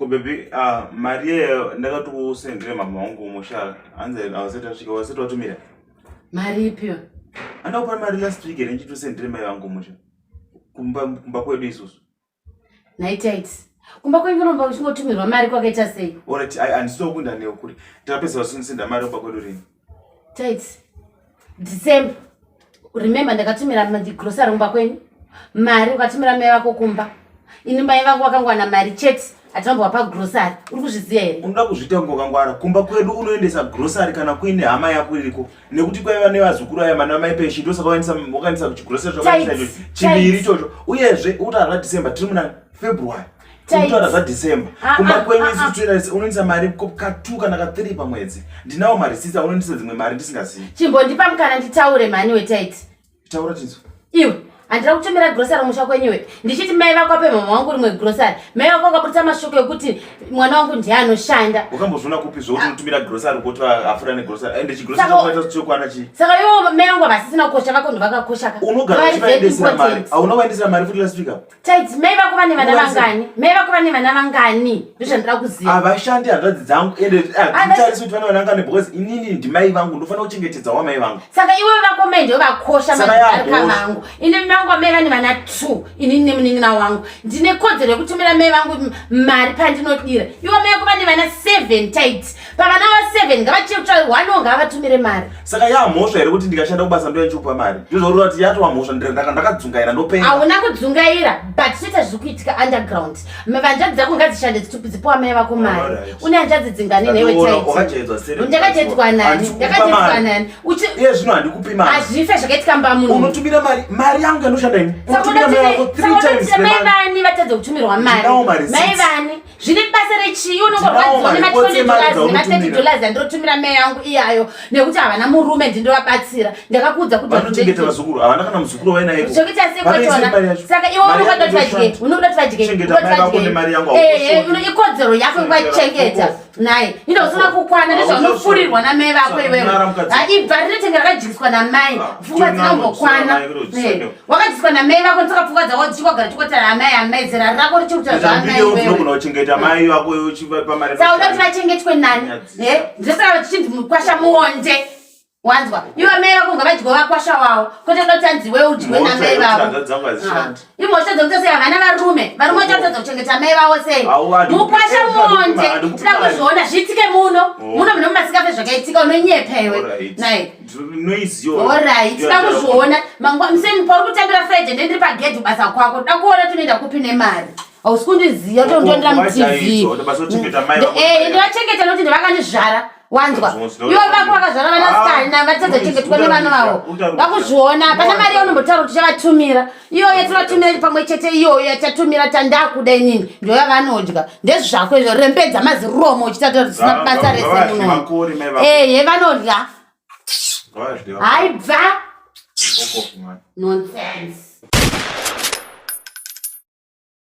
Ko baby, ah, mari iyeyo ndakati usendere mama wangu musha. Hanzi awasati asvika, wasati watumira. Mari ipiyo? Andakupa mari last week here ndichiti usendere mai vangu musha. Kumba kumba kwedu isusu. Nhai Tait. Kumba kwenyu kunomba kuchingotumirwa mari kwakaita sei? Alright, I handisi kunda newe kuri. Takapedza vasundisenda mari kumba kwedu rini? Tait. December. Remember ndakatumira grocery kumba kwenyu. Mari ukatumira mai vako kumba. Ini mai vangu vakangwana mari chete atinambowapa grocery. Uri kuzviziva here? Unoda kuzviita kunge wakangwara. Kumba kwedu unoendesa grocery kana kuine hama yako iriko. Nekuti kwaiva nevazukuru aya mana mai Peshi ndosaka waendesa wakaendesa kuchigrocery chakaendesa ichocho. Chiviri ichocho. Uyezve utaura December tiri muna February. Kutaura zvaDecember ah, kumba ah, kwenyu isu ah, unoendesa mari ka2 kana ka3 pamwedzi. Ndinawo marisiti aunoendesa dzimwe mari ndisingazivi. Chimbondipa mukana nditaure mhani wetaiti. Taura tinzwe. Iwe handina kutumira grocery musha kwenyu iwe ndichiti mai vako ape mama wangu rimwe grocery mai vako vakaburitsa mashoko ekuti mwana wangu ndiye anoshanda wakambozviona kupi zvokuti unotumira grocery kuti afura negrocery ende chigrocery chakaita chokwana chii saka ivo mai vangu havasisina kukosha vako ndovakakosha ka unogara uchivaendesera mari hauna kuvaendesera mari futi last week apo Taiti mai vako vane vana vangani? Mai vako vane vana vangani? Ndozvandira kuziva. Havashandi hanzvadzi dzangu ende handitarisi kuti vane vana vangani because inini ndimai vangu ndofanira kuchengetedza wamai vangu. Saka iwe vako mai ndivo vakosha madarika vangu. Ini mai vangu mai vane vana 2, inini nemunin'ina wangu. Ndine kodzero yekutumira mai vangu mari pandinodira. Iwe mai vako vane vana 7 taiti. Pavana va 7 ngavachiutsva one ngavatumire mari. Saka yaa mhosva here kuti ndikashanda kubasa ndoya ndichikupa mari? Ndozvauri kuti yatova mhosva ndakadzungaira ndopenga. Hauna kudzungaira but toita zviri kuitika underground. Hanzvadzi dzako ngadzishande dzipuwa mai vako mari. Une hanzvadzi dzingani newe taiti? Ndakajaidzwa nani? Ndakajaidzwa nani? Uchi Iye zvino handikupi mari. Hazvife zvakaitika mba muno. Unotumira mari, mari yangu yanoshanda ini. Unotumira mai vako 3 times. Mai vani vatadza kutumirwa mari? Mai vani? Zvine basa rechii unongorwadziwa nema20 dollars nema30 dollars andinotumira mai yangu iyayo nekuti havana murume ndindovabatsira ndakakuudza kuti vanochengeta vazukuru havana kana muzukuru wainaye zvekuita sei kwachona saka iwe unoda kuti vadye unoda kuti vadye unoda kuti ikodzero yako yekuvachengeta naye ino usina kukwana ndezvaunofurirwa namai vako iwewe ibva rinotenge rakadyiswa namai ah, pfungwa dzinombokwana Wakadyiswa namai vako ndosaka pfungwa dzako dzichingogara chikotara amai amai zera rako richiri kutaura zvaamai iwewe. Unogona kuchengeta mai vako uchipa mari. Saka uda kuti vachengetwe nani? Eh? Ndosaka vachichinzi mukwasha muonde. Wanzwa? Iwe mai vako ngavadyiwe vakwasha wavo. Kwete kuda kuti anzi iwewe udyiwe namai vavo. Ah. Imhosva dzekuti sei havana varume. Varume vachatadza kuchengeta mai vavo sei? Mukwasha muonde. Tida kuzviona zviitike muno. Oh. Muno mune mumasikafe zvakaitika unonyepewe. Nai. Alright, tida kuzviona mangwa mseni pauri kutambira Friday ndendiri pagedhi basa kwako toda kuona tunoenda kupi nemari hausi kundiziva tondondira mutv eh, ndivachengeta nokuti ndivakandizvara wanzwa ivo vako vakazvara vanasikana ah, vatadza chengetwa nevana vavo vakuzviona pana mari yaunombotaura kuti tichavatumira iyoyo tinovatumira pamwe chete iyoyo yatatumira tandakuda inini ndoyavanodya ndezvako izvo rembedza maziromo uchitata zvisina basa rese muno ehe vanodya Haibva. Nonsense.